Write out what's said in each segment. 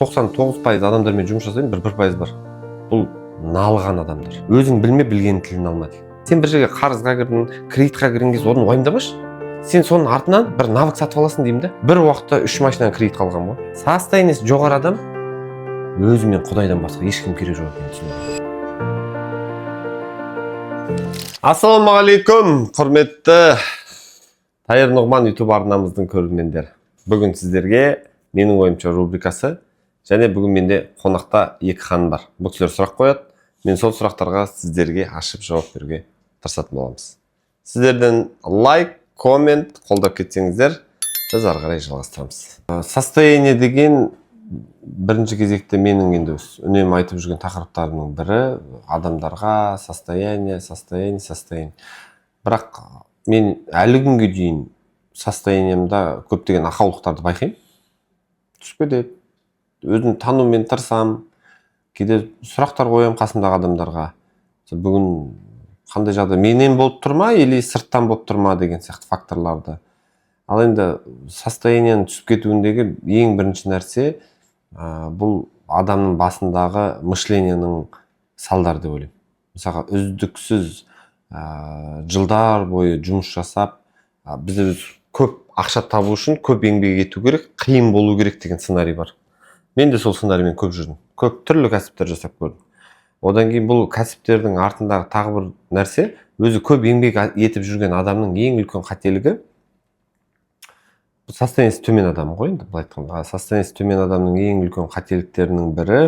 99% адамдармен жұмыс жасаймын, 1% бар, бұл налыған адамдар. Өзің білме, білгеннің тілін алма дейді. Сен бір жерге қарызға кірдің, кредитқа кірген кезде одан уайымдамашы, сен соның артынан бір навык сатып аласың деймін да. Бір уақытта үш машинаны кредитқа алғанмын ғой. Состояние сі жоғары адам өзі мен құдайдан басқа ешкім керек жоқ екенін түсінеді. Ассалаумағалейкум, құрметті Тайыр Нұғман Ютуб арнамыздың көрермендері! Бүгін сіздерге «Менің ойымша» рубрикасы және бүгін менде қонақта екі ханым бар. Бұл кісілер сұрақ қояды, мен сол сұрақтарға сіздерге ашып жауап беруге тырысатын боламыз. Сіздерден лайк, коммент, қолдап кетсеңіздер, біз ары қарай жалғастырамыз. Состояние деген бірінші кезекте менің енді үнемі айтып жүрген тақырыптарымның бірі адамдарға: состояние, состояние, состояние. Бірақ мен әлі күнге дейін состояние мда көптеген ақаулықтарды байқаймын, түсіп кетеді. Өзім танумен тырысамын, кейде сұрақтар қоямын қасымдағы адамдарға: бүгін қандай жағдай, менен болып тұр ма или сырттан болып тұр ма деген сияқты факторларды. Ал енді состояние нің түсіп кетуіндегі ең бірінші нәрсе бұл адамның басындағы мышление нің салдары деп ойлаймын. Мысалға, үздіксіз жылдар бойы жұмыс жасап, бізде көп ақша табу үшін көп еңбек ету керек, қиын болу керек деген сценарий бар. Мен де сол сценариймен көп жүрдім, көп түрлі кәсіптер жасап көрдім. Одан кейін бұл кәсіптердің артындағы тағы бір нәрсе: өзі көп еңбек етіп жүрген адамның ең үлкен қателігі, состояние сі төмен адам ғой енді былай айтқанда, состояние сі төмен адамның ең үлкен қателіктерінің бірі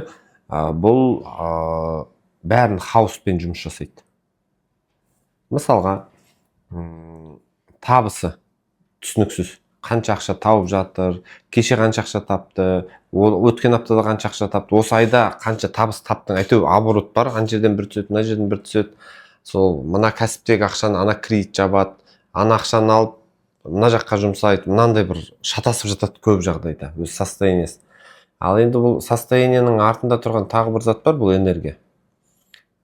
бұл бәрін хаоспен жұмыс жасайды. Мысалға, табысы түсініксіз: қанша ақша тауып жатыр, кеше қанша ақша тапты, ол өткен аптада қанша ақша тапты, осы айда қанша табыс таптың. Әйтеуір оборот бар, ана жерден бір түседі, мына жерден бір түседі. Сол мына кәсіптегі ақшаны ана кредит жабады, ана ақшаны алып мына жаққа жұмсайды. Мынандай бір шатасып жатады көп жағдайда өз состояние сі. Ал енді бұл состояние нің артында тұрған тағы бір зат бар, бұл энергия.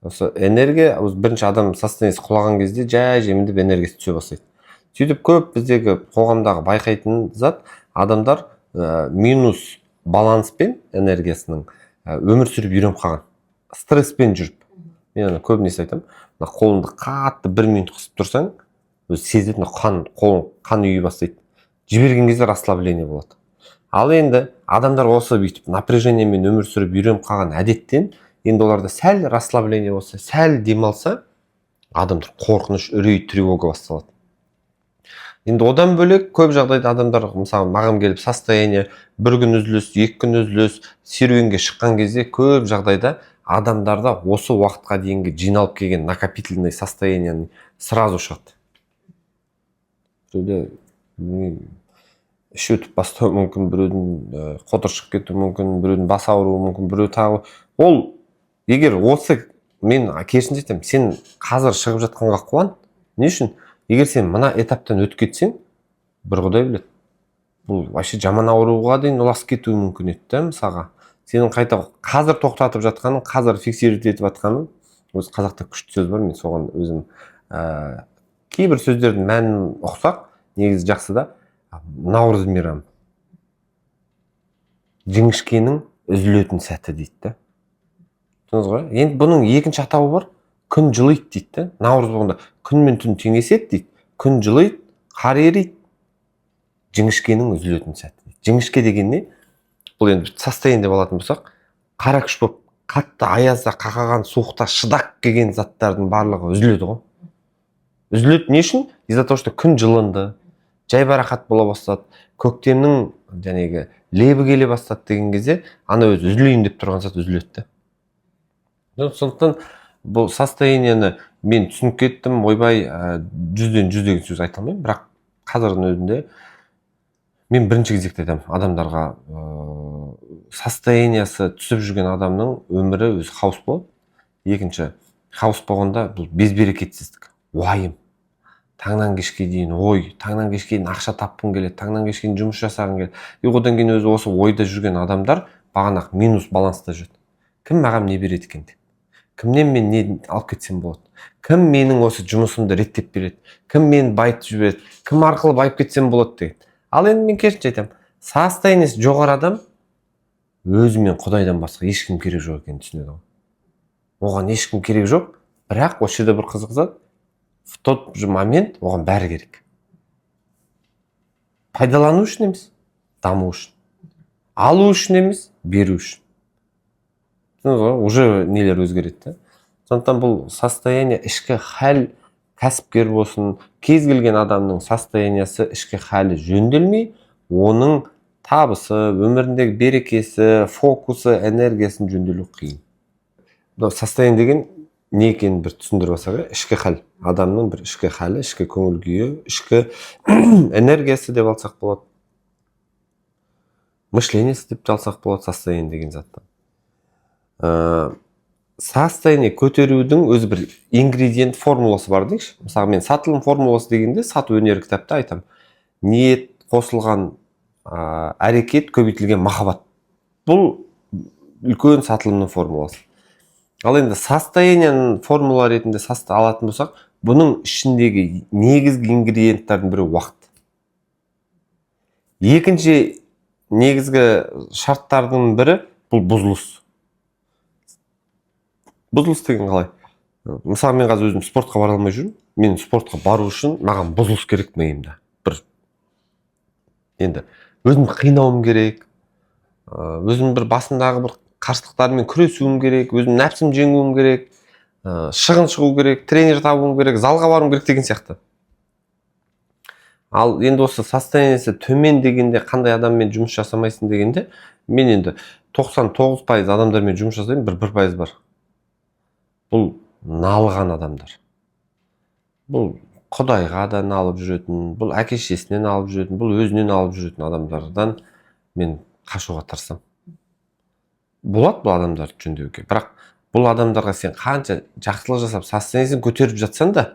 Осы энергия өзі бірінші адам состояние сі құлаған кезде жай жеміндеп энергиясы түсе бастайды. Сөйтіп көп біздегі қоғамдағы байқайтын зат: адамдар минус баланспен энергиясының өмір сүріп үйреніп қалған, стресспен жүріп. Мен ана көбінесе айтамын: мына қолыңды қатты бір минут қысып тұрсаң, өзі сезіледі, мына қан, қолың қан ұйи бастайды. Жіберген кезде расслабление болады. Ал енді адамдар осы бүйтіп напряжение мен өмір сүріп үйреніп қалған әдеттен енді оларда сәл расслабление болса, сәл демалса, адамдар қорқыныш, үрей, тревога басталады. Енді одан бөлек көп жағдайда адамдар, мысалы, маған келіп состояние бір күн үзіліс, 2 күн үзіліс, серуенге шыққан кезде көп жағдайда адамдарда осы уақытқа дейінгі жиналып келген накопительный состояние ні сразу шығады. Біреуде, білмеймін, іші өтіп бастауы мүмкін, біреудің қотыр шығып кетуі мүмкін, біреудің басы ауруы мүмкін, біреу тағы. Ол егер осы, мен керісінше айтамын: сен қазір шығып жатқанға қуан. Не үшін? Егер сен мына этаптан өтіп кетсең, бір құдай біледі, бұл вообще жаман ауруға дейін ұласып кетуі мүмкін еді да. Мысалға, сенің қайта қазір тоқтатып жатқаның, қазір фиксировать етіп жатқаның. Өзі қазақта күшті сөз бар, мен соған өзім кейбір сөздердің мәнін ұқсақ, негізі жақсы да. Наурыз мейрамы жіңішкенің үзілетін сәті дейді да, түсіндіңіз ғой. Енді бұның екінші атауы бар: күн жылиды дейді да. Наурыз болғанда күн мен түн теңеседі дейді, күн жылиды, қар ериді, жіңішкенің үзілетін сәті дейді. Жіңішке деген не? Бұл енді состояние деп алатын болсақ, қара күш болып қатты аязда, қақаған суықта шыдап келген заттардың барлығы үзіледі ғой. Үзіледі не үшін? Из за того что күн жылынды, жайбарақат бола бастады, көктемнің жәнегі лебі келе бастады деген кезде ана өзі үзілейін деп тұрған зат үзіледі да. Сондықтан бұл состояние ні мен түсініп кеттім. Ойбай, 100-ден 100 деген сөз айта алмаймын, бірақ қазірдің өзінде мен бірінші кезекте айтамын адамдарға: состояние сы түсіп жүрген адамның өмірі өзі хаос болады. Екінші, хаос болғанда бұл безберекетсіздік, уайым, таңнан кешке дейін ой, таңнан кешке дейін ақша тапқың келеді, таңнан кешке дейін жұмыс жасағың келеді. И одан кейін өзі осы ойда жүрген адамдар бағанағы минус баланста жүреді: кім маған не береді екен деп, кімнен мен не алып кетсем болады, кім менің осы жұмысымды реттеп береді, кім мені байытып жібереді, кім арқылы байып кетсем болады деген. Ал енді мен керісінше айтамын: состояние сі жоғары адам Өзі мен Құдайдан басқа ешкім керек жоқ екенін түсінеді ғой. Оған ешкім керек жоқ, бірақ осы жерде бір қызық зат: в тот же момент оған бәрі керек. Пайдалану үшін емес, даму үшін, алу үшін емес, беру үшін. Түсіндіңіз ғой, уже нелер өзгереді да. Сондықтан бұл состояние, ішкі хәл, кәсіпкер болсын, кез келген адамның состояние сы, ішкі халі жөнделмей, оның табысы, өміріндегі берекесі, фокусы, энергиясын жөнделу қиын. Мынау состояние деген не екенін бір түсіндіріп алсақ, иә. Ішкі хал, адамның бір ішкі халі, ішкі көңіл күйі, ішкі энергиясы деп алсақ болады, мышление сі деп те алсақ болады состояние деген затты. Состояние көтерудің өзі бір ингредиент, формуласы бар дейікші. Мысалы, мен «Сатылым формуласы» дегенде, «Сату өнері» кітапта айтамын: ниет қосылған әрекет көбейтілген махаббат. Бұл үлкен сатылымның формуласы. Ал енді состояние нің формула ретінде алатын болсақ, бұның ішіндегі негізгі ингредиенттердің бірі — уақыт. Екінші негізгі шарттардың бірі — бұл бұзылыс. Бұзылыс деген қалай? Мысалы, мен қазір өзім спортқа бара алмай жүрмін. Мен спортқа бару үшін маған бұзылыс керек миымда бір. Енді өзімді қинауым керек, өзім бір басымдағы бір қарсылықтармен күресуім керек, өзім нәпсімді жеңуім керек, шығын шығу керек, тренер табуым керек, залға баруым керек деген сияқты. Ал енді осы состояние сі төмен дегенде, қандай адаммен жұмыс жасамайсың дегенде, мен енді 99% адамдармен жұмыс жасаймын, бір 1% бар. Бұл налыған адамдар. Бұл Құдайға да налып жүретін, бұл әке шешесіне налып жүретін, бұл өзіне налып жүретін адамдардан мен қашуға тырысамын. Болады бұл адамдарды жөндеуге, бірақ бұл адамдарға сен қанша жақсылық жасап, состояние сін көтеріп жатсаң да,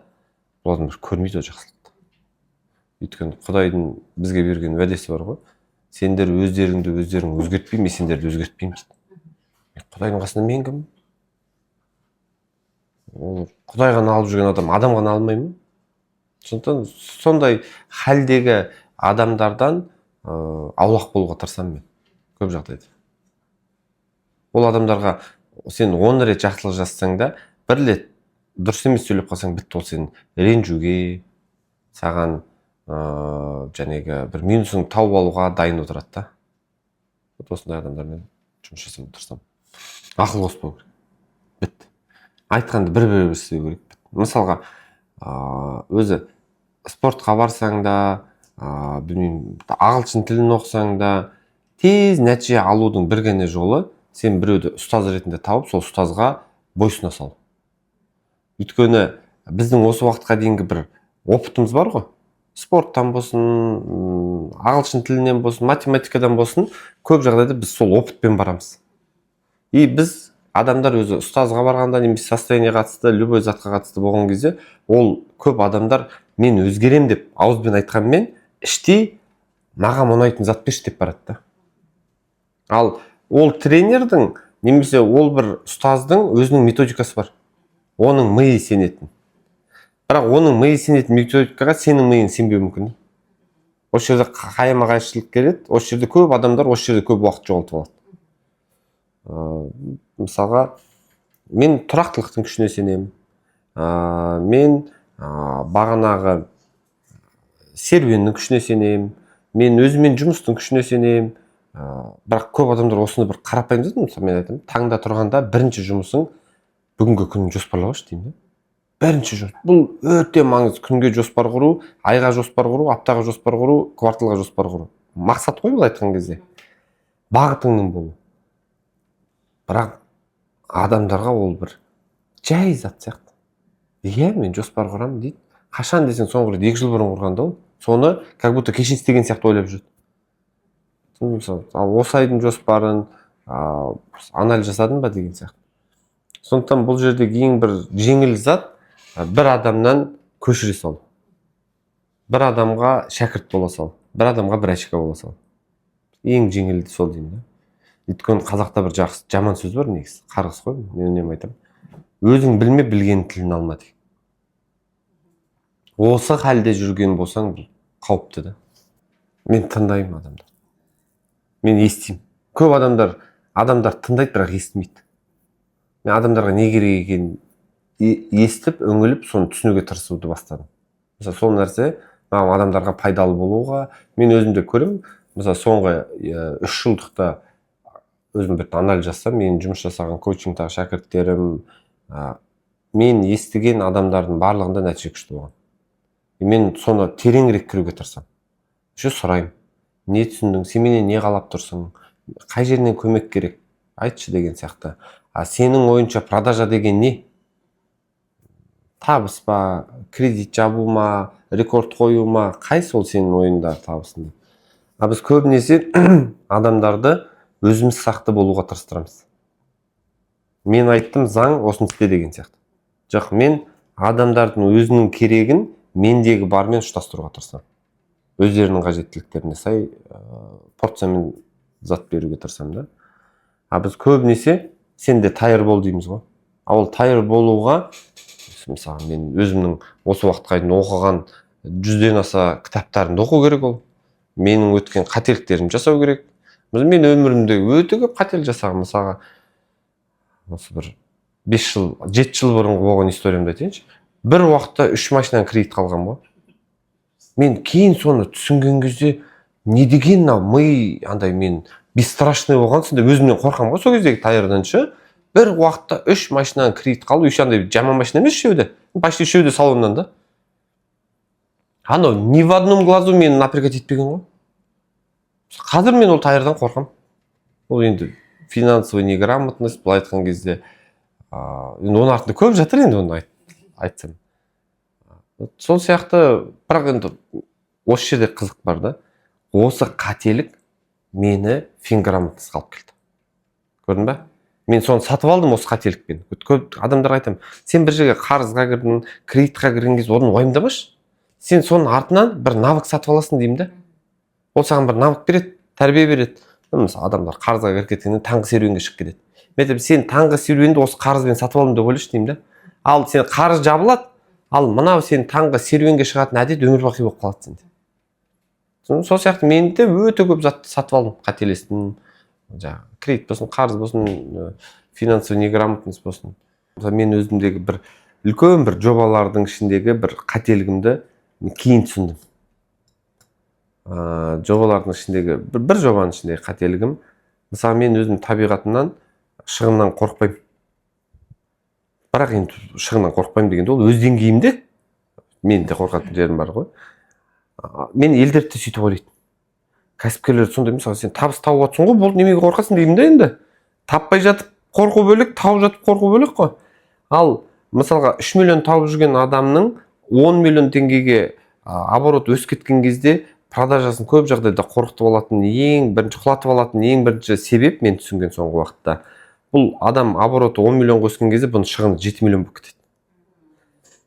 бұл адамдар көрмейді ол жақсылықты. Өйткені Құдайдың бізге берген уәдесі бар ғой: «Сендер өздеріңді өздерің өзгертпей, мен сендерді өзгертпеймін», — дейді. Құдайдың қасында мен кіммін? Ол Құдайға налып жүрген адам адамға налмай ма? Сондықтан сондай халдегі адамдардан аулақ болуға тырысамын мен көп жағдайда. Ол адамдарға сен 10 рет жақсылық жасасаң да, бір рет дұрыс емес сөйлеп қалсаң, бітті, ол сен ренжуге, саған жәнегі бір минусыңды тауып алуға дайын отырады да. Вот осындай адамдармен жұмыс жасауға тырысамын. Ақыл қоспау керек, бітті. Айтқанды бір бір істеу керек, бітті. Мысалға, өзі спортқа барсаң да, білмеймін, ағылшын тілін оқысаң да, тез нәтиже алудың бір ғана жолы — сен біреуді ұстаз ретінде тауып, сол ұстазға бойсұна салу. Өйткені біздің осы уақытқа дейінгі бір опыт ымыз бар ғой, спорттан болсын, ағылшын тілінен болсын, математикадан болсын, көп жағдайда біз сол опыт пен барамыз. И біз, адамдар, өзі ұстазға барғанда немесе состояние ге қатысты, любой затқа қатысты болған кезде, ол көп адамдар «мен өзгерем» деп ауызбен айтқанмен, іштей «маған ұнайтын зат берші» деп барады да. Ал ол тренердің немесе ол бір ұстаздың өзінің методикасы бар, оның миы сенетін. Бірақ оның миы сенетін методикаға сенің миың сенбеуі мүмкін. Осы жерде қайма қайшылық келеді. Осы жерде көп адамдар, осы жерде көп уақыт жоғалтып алады. Мысалға, мен тұрақтылықтың күшіне сенемін. Мен бағанағы серуеннің күшіне сенемін, мен өзімен жұмыстың күшіне сенемін. Бірақ көп адамдар осыны бір қарапайым зат. Мысалы, мен айтамын: таңда тұрғанда бірінші жұмысың бүгінгі күнін жоспарлап алшы деймін да. Бірінші жұмыс, бұл өте маңызды. Күнге жоспар құру, айға жоспар құру, аптаға жоспар құру, кварталға жоспар құру. Мақсат қой, былай айтқан кезде, бағытыңның болу. Бірақ адамдарға ол бір жай зат сияқты. «Иә, мен жоспар құрамын», — дейді. Қашан десең, соңғы рет 2 жыл бұрын құрған да. Ол соны как будто кеше істеген сияқты ойлап жүреді. Мысалы, ал осы айдың жоспарын анализ жасадың ба деген сияқты. Сондықтан бұл жердегі ең бір жеңіл зат — бір адамнан көшіре салу, бір адамға шәкірт бола сал, бір адамға бір очко бола сал. Ең жеңілі сол деймін да. Өйткені қазақта бір жақсы, жаман сөз бар негізі, қарғыс қой. Мен үнемі айтамын: «Өзің білме, білген тілін алма» деген. Осы халде жүрген болсаң, бұл қауіпті да. Мен тыңдаймын адамдарды, мен естимін. Көп адамдар Адамдар тыңдайды, бірақ естімейді. Мен адамдарға не керек екенін естіп, үңіліп, соны түсінуге тырысуды бастадым. Мысалы, сол нәрсе маған адамдарға пайдалы болуға, мен өзім де көремін. Мысалы, соңғы 3 жылдықта өзім бір анализ жасасам, мен жұмыс жасаған коучингтағы шәкірттерім, мен естіген адамдардың барлығында нәтиже күшті болған. И мен соны тереңірек кіруге тырысамын. Еще сұраймын: не түсіндің сен, менен не қалап тұрсың, қай жерінен көмек керек, айтшы деген сияқты. А сенің ойынша, продажа деген не? Табыс па, кредит жабу ма, рекорд қою ма, қай сол сенің ойыңдағы табысың? А біз көбінесе адамдарды өзіміз сақты болуға тырыстырамыз. Мен айттым, заң, осыны істе деген сияқты. Жоқ, мен адамдардың өзінің керегін мендегі бармен ұштастыруға тырысамын, өздерінің қажеттіліктеріне сай порциямен зат беруге тырысамын да. А біз көбінесе сен де тайыр бол дейміз ғой. А ол тайыр болуға, мысалы, мен өзімнің осы уақытқа дейін оқыған 100-ден аса кітаптарымды оқу керек, ол менің өткен қателіктерімді жасау керек. Мысалы, мен өмірімде өте көп қателік жасағанмын. Мысалға, осы бір 5 жыл, 7 жыл бұрынғы болған историямды айтайыншы. Бір уақытта үш машинаны кредитке алғанмын ғой. Мен кейін соны түсінген кезде, не деген мынау ми андай, мен бесстрашный болғансың деп өзімнен қорқамын ғой сол кездегі Тайырдан ше. Бір уақытта үш машинаны кредитке алу, еще андай жаман машина емес, үшеуі де, почти үшеуі де салоннан да. Анау ни в одном глазу мені напрягать етпеген ғой. Қазір мен ол Тайырдан қорқамын. Ол енді финансовый неграмотность, былай айтқан кезде. Енді оның артында көп жатыр енді, оны айтсам. Вот сол сияқты. Бірақ енді осы жерде қызық бар да: осы қателік мені финграмотностьқа алып келді, көрдің ба? Мен соны сатып алдым осы қателікпен. Көп адамдарға айтамын: сен бір жерге қарызға кірдің, кредитқа кірген кезде оны уайымдамашы, сен соның артынан бір навык сатып аласың деймін да. Ол саған бір навык береді, тәрбие береді. Мысалы, адамдар қарызға кіріп кеткеннен таңғы серуенге шығып кетеді. Мен айтамын: сен таңғы серуенді осы қарызбен сатып алдым деп ойлашы деймін да. Ал сен қарыз жабылады, ал мынау сен таңғы серуенге шығатын әдет өмір бақи болып қалады сенде. Сол сияқты мен де өте көп затты сатып алдым, қателестім, жаңағы кредит болсын, қарыз болсын, финансовый неграмотность болсын. Мысалы, мен өзімдегі бір үлкен бір жобалардың ішіндегі бір қателігімді мен кейін түсіндім. Жобалардың ішіндегі бір жобаның ішіндегі қателігім: мысалы, мен өзім табиғатымнан шығыннан қорықпаймын. Бірақ енді шығыннан қорықпаймын дегенде, ол өз деңгейімде мен де қорқатын жерім бар ғой. Мен елдерді де сөйтіп ойлайтынмын, кәсіпкерлер сондай. Мысалы, сен табыс тауып жатрсың ғой, болды, неменеге қорқасың деймін да. Енді таппай жатып қорқу бөлек, тауып жатып қорқу бөлек қой. Ал мысалға, 3 миллион тауып жүрген адамның 10 миллион теңгеге оборот өсіп кеткен кезде продажасын көп жағдайда қорқытып алатын, ең бірінші құлатып алатын ең бірінші себеп, мен түсінген соңғы уақытта, бұл адам обороты 10 миллионға өскен кезде бұның шығыны 7 миллион болып кетеді.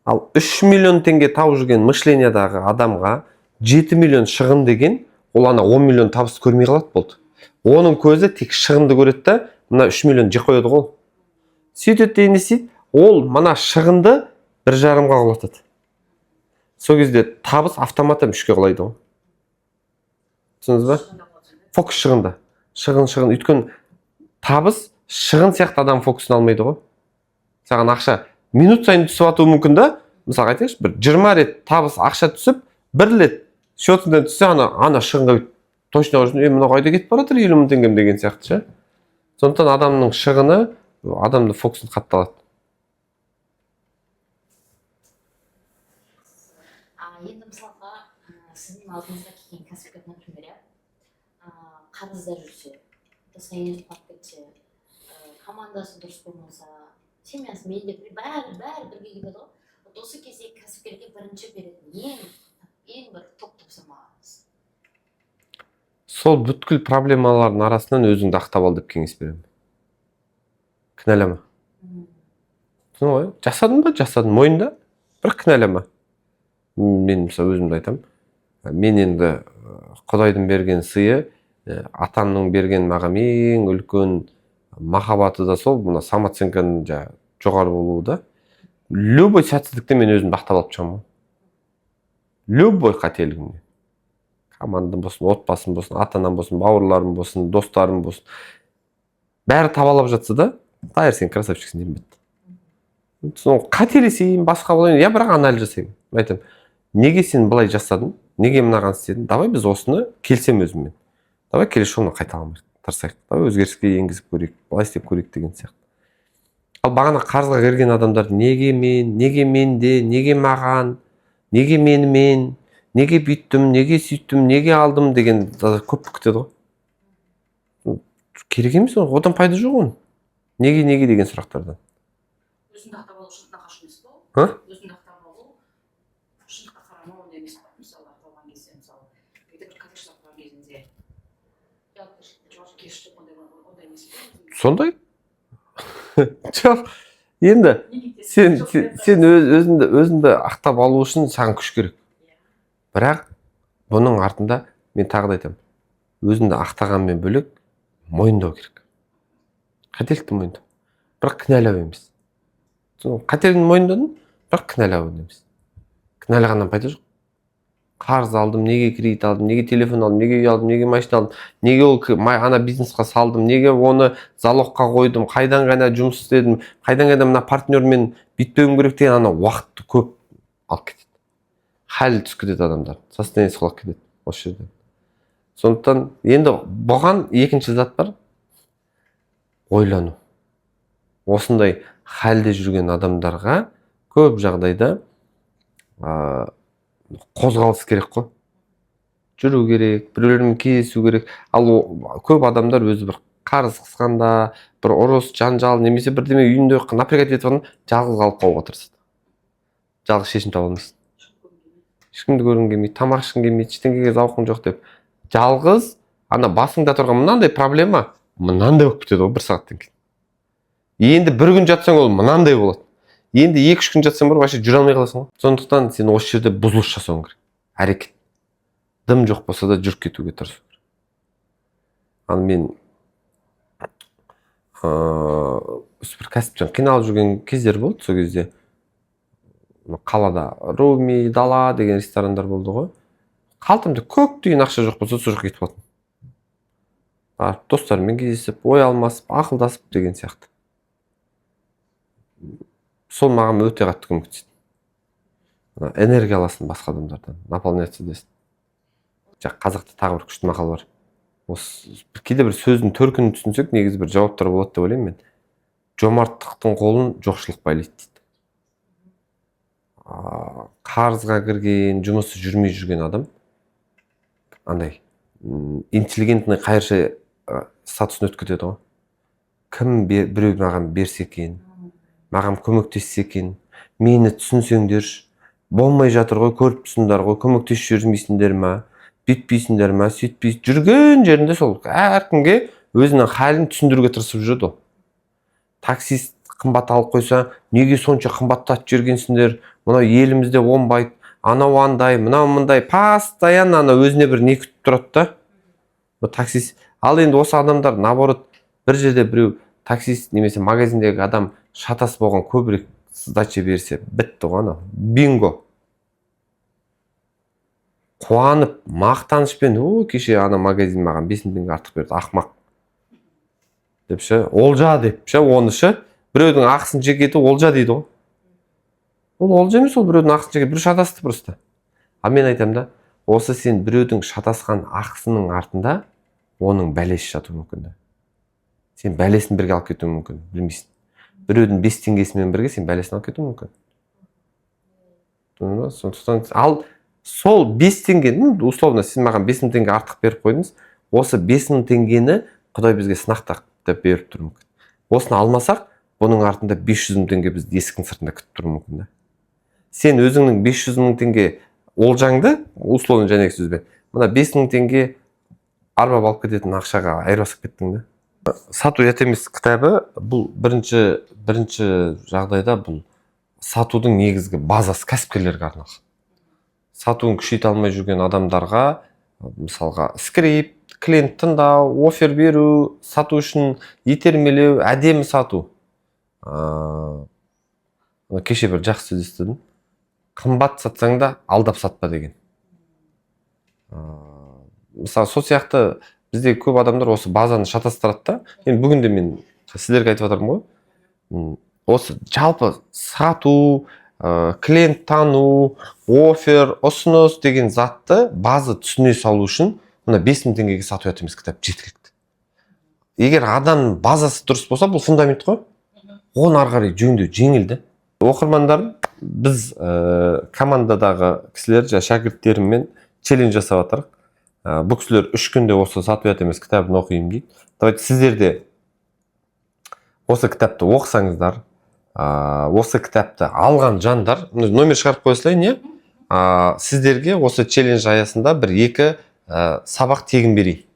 Ал 3 миллион теңге тауып жүрген мышлениядағы адамға 7 миллион шығын деген, ол ана 10 миллион табысты көрмей қалады, болды. Оның көзі тек шығынды көреді да, мына 3 миллион жеп қояды ғой ол. Сөйтеді де, не істейді ол? Мына шығынды 1,5-ға құлатады. Сол кезде табыс автоматом 3-ке құлайды ғой, түсіндіңіз ба? Фокус шығында, шығын, шығын. Өйткені табыс шығын сияқты адам фокусын алмайды ғой. Саған ақша минут сайын түсіп жатуы мүмкін да. Мысалға, айтайықшы, бір 20 рет табыс, ақша түсіп, бір рет счетыңнан түссе, ана шығынға бүйтіп точно көрсін: е, мынау қайда кетіп бара жатыр 50 000 теңгем деген сияқты ше. Сондықтан адамның шығыны адамды фокусын қатты алады. А енді мысалға, сіздің алдыңызға келген кәсіпкер, например, иә, қарызда жүрсе, состояние құлап кетсе, командасы дұрыс болмаса, семьясымен де бәрі бәрі бірге кетеді ғой. Вот осы кезде кәсіпкерге бірінші беретін ең бір топ тапсырмаңыз? Сол бүткіл проблемалардың арасынан өзіңді ақтап ал деп кеңес беремін. Кінәлама. Түсіндің ғой? Жасадың ба, жасадың, мойында, бірақ кінәлама. Мен, мысалы, өзімді айтамын. Мен енді құдайдың берген сыйы, атамның берген маған ең үлкен махаббаты да сол мына самооценканың жаңағы жоғары болуы да. Любой сәтсіздіктен мен өзімді ақтап алып шығамын ғой, любой қателігімнен: командам болсын, отбасым болсын, ата анам болсын, бауырларым болсын, достарым болсын. Бәрі табалап жатса да, «Тайыр, сен красавчиксің» деймін, бітті. Соны қателесейін, басқа болайын, иә, бірақ анализ жасаймын. Мен айтамын: «Неге сен былай жасадың, неге мынаған істедің? Давай біз осыны келісемін өзіммен, давай келесі жолы қайталамайық, тырысайық, давай өзгеріске енгізіп көрейік, былай істеп көрейік» деген сияқты. Ал бағана қарызға кірген адамдар: «Неге мен, неге менде, неге маған, неге менімен, неге бүйттім, неге сөйттім, неге алдым?» деген да көп күтеді ғой. Керек емес ол, одан пайда жоқ оның, «неге, неге» деген сұрақтардан. Өзіңді ақтап алу шындықтан қашу емес па ол? А? Өзіңді ақтап алу, шындыққа қарамау ондай емес па? Мысалы, ақталған кезде, мысалы, кейде бір қателік жасап қойған кезінде жауапкершілік ондай емес па өзіңді? Сондай жоқ енді. Неге? Сен өзіңді ақтап алу үшін саған күш керек. Бірақ бұның артында, мен тағы да айтамын, өзіңді ақтағанмен бөлек мойындау керек, қателікті мойындау, бірақ кінәлау емес. Қателігіңді мойындадың, бірақ кінәлау емес, кінәлағаннан пайда жоқ. Қарыз алдым, неге кредит алдым, неге телефон алдым, неге үй алдым, неге машина алдым, неге ол ана бизнесқа салдым, неге оны залогқа қойдым, қайдан қайда жұмыс істедім, қайдан қайда мына партнермен бүйтпеуім керек деген ана уақытты көп алып кетеді, хәл түсіп кетеді адамдар, состояниесі құлап кетеді осы жерден. Сондықтан енді бұған екінші зат бар: ойлану. Осындай халде жүрген адамдарға көп жағдайда қозғалыс керек қой, жүру керек, біреулермен кездесу керек. Ал көп адамдар өзі бір қарыз қысқанда, бір ұрыс жанжал немесе бірдеме үйінде напрягать етіп жатқанда жалғыз қалып қалуға тырысады. Жалғыз шешім таба алмайсың, ешкімді көргің келмейді, тамақ ішкің келмейді, ештеңеге зауқың жоқ деп. Жалғыз ана басыңда тұрған мынандай проблема мынандай болып кетеді ғой бір сағаттан кейін. Енді бір күн жатсаң, ол мынандай болады. Енді 2-3 күн жатсаң бар, вообще жүре алмай қаласың ғой. Сондықтан сен осы жерде бұзылыс жасауың керек, әрекет, дым жоқ болса да жүріп кетуге тырысу керек. Ал мен бір кәсіптен қиналып жүрген кездер болды. Сол кезде мына қалада «Руми», «Дала» деген ресторандар болды ғой. Қалтамда көк тиын ақша жоқ болса, сол жаққа кетіп қалатынмын, барып достарыммен кездесіп, ой алмасып, ақылдасып деген сияқты. Сол маған өте қатты көмектесті. Ана энергия аласың басқа адамдардан, наполняться етесің. Жаңа қазақта тағы бір күшті мақал бар осы. Кейде бір сөздің төркінін түсінсек, негізі бір жауаптар болады деп ойлаймын мен. «Жомарттықтың қолын жоқшылық байлайды» дейді. Қарызға кірген, жұмысы жүрмей жүрген адам андай интеллигентный қайыршы статусын өтіп кетеді ғой. Кім біреу маған берсе екен, маған көмектессе екен, мені түсінсеңдерші, болмай жатыр ғой, көріп тұрсыңдар ғой, көмектесіп жібермейсіңдер ма, бүйтпейсіңдер ма, сөйтпей жүрген жерінде сол әркімге өзінің халін түсіндіруге тырысып жүреді ол. Таксист қымбат алып қойса, «Неге сонша қымбаттатып жібергенсіңдер, мынау елімізде оңбайды, анау андай, мынау мындай». Постоянно ана өзіне бір не күтіп тұрады да бұл таксист. Ал енді осы адамдар, наоборот, бір жерде біреу таксист немесе магазиндегі адам шатасып, оған көбірек сдача берсе, бітті ғой, анау бинго, қуанып, мақтанышпен: «О, кеше ана магазин маған 5000 теңге артық берді, ақымақ», – деп ше, олжа деп ше. Оны ше, біреудің ақысын жеп кету олжа дейді ғой. Ол олжа емес, ол біреудің ақысын жеген, біреу шатасты просто. Ал мен айтамын да, осы сен біреудің шатасқан ақысының артында оның бәлесі жатуы мүмкін да, сен бәлесін бірге алып кетуің мүмкін, білмейсің. Біреудің 5 теңгесімен бірге сен бәлесін алып кетуің мүмкін. Түсіндің ба? Сондықтан ал сол 5 теңге, ну, условно, сіз маған 5000 теңге артық беріп қойдыңыз. Осы 5000 теңгені Құдай бізге сынақ деп беріп тұруы мүмкін. Осыны алмасақ, бұның артында 500 000 теңге бізді есіктің сыртында күтіп тұруы мүмкін да. Сен өзіңнің 500 000 теңге олжаңды, условно, жаңағы сөзбен, мына 5000 теңге арбап алып кететін ақшаға айырбастап кеттің да. «Сату ұят емес» кітабы бұл бірінші жағдайда бұл сатудың негізгі базасы, кәсіпкерлерге арналған. Сатуын күшейте алмай жүрген адамдарға, мысалға, скрипт, клиент тыңдау, оффер беру, сату үшін итермелеу, әдемі сату. Кеше бір жақсы сөз естідім: «Қымбат сатсаң да, алдап сатпа» деген. Мысалы, сол сияқты. Бізде көп адамдар осы базаны шатастырады да. Енді бүгін де мен сіздерге айтып жатырмын ғой. Осы жалпы сату, клиент тану, оффер, ұсыныс деген затты база түсіне салу үшін мына 5000 теңгеге «Сату ұят емес» кітап жеткілікті. Егер адамның базасы дұрыс болса, бұл фундамент қой, оны ары қарай жөндеу жеңіл да. Оқырмандарым, біз командадағы кісілер, жаңа шәкірттеріммен челлендж жасап жатырық. Бұл кісілер 3 күнде осы «Сату ұят емес» кітабын оқимын дейді. Давайте, сіздер де осы кітапты оқысаңыздар, осы кітапты алған жандар, номер шығарып қоя салайын, иә. Сіздерге осы челлендж аясында бір екі сабақ тегін берейін.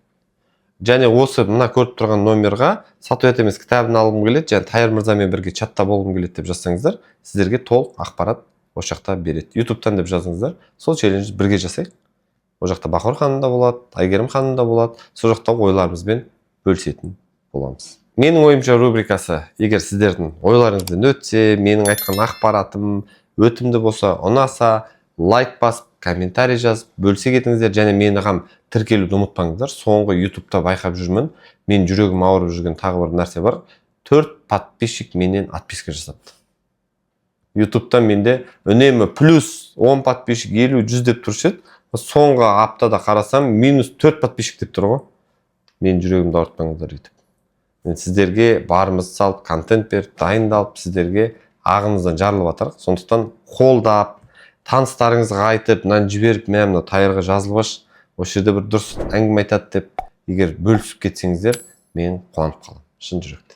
Және осы мына көріп тұрған номерға «Сату ұят емес» кітабын алғым келеді және Тайыр мырзамен бірге чатта болғым келеді» деп жазсаңыздар, сіздерге толық ақпарат осы жақта береді. «Ютубтан» деп жазыңыздар. Сол челленджді бірге жасайық. Ол жақта Бахор ханым да болады, Әйгерім ханым да болады. Сол жақта ойларымызбен бөлісетін боламыз. «Менің ойымша» рубрикасы егер сіздердің ойларыңыздан өтсе, менің айтқан ақпаратым өтімді болса, ұнаса, лайк басып, комментарий жазып, бөлісе кетіңіздер. Және мені ғам тіркелуді ұмытпаңыздар. Соңғы Ютубта байқап жүрмін, мен жүрегім ауырып жүрген тағы бір нәрсе бар: төрт подписчик менен отписка жасапты. Ютубта менде үнемі плюс 10 подписчик, 50, 100 деп тұрушы еді. Соңғы аптада қарасам, минус төрт подписчик деп тұр ғой. Менің жүрегімді ауыртпаңыздар өйтіп. Мен сіздерге барымызды салып, контент беріп, дайындалып, сіздерге ағымыздан жарылып жатырық. Сондықтан қолдап, таныстарыңызға айтып, мынаны жіберіп, мә, мына Тайырға жазылып алшы, осы жерде бір дұрыс әңгіме айтады деп, егер бөлісіп кетсеңіздер, мен қуанып қаламын шын жүректен.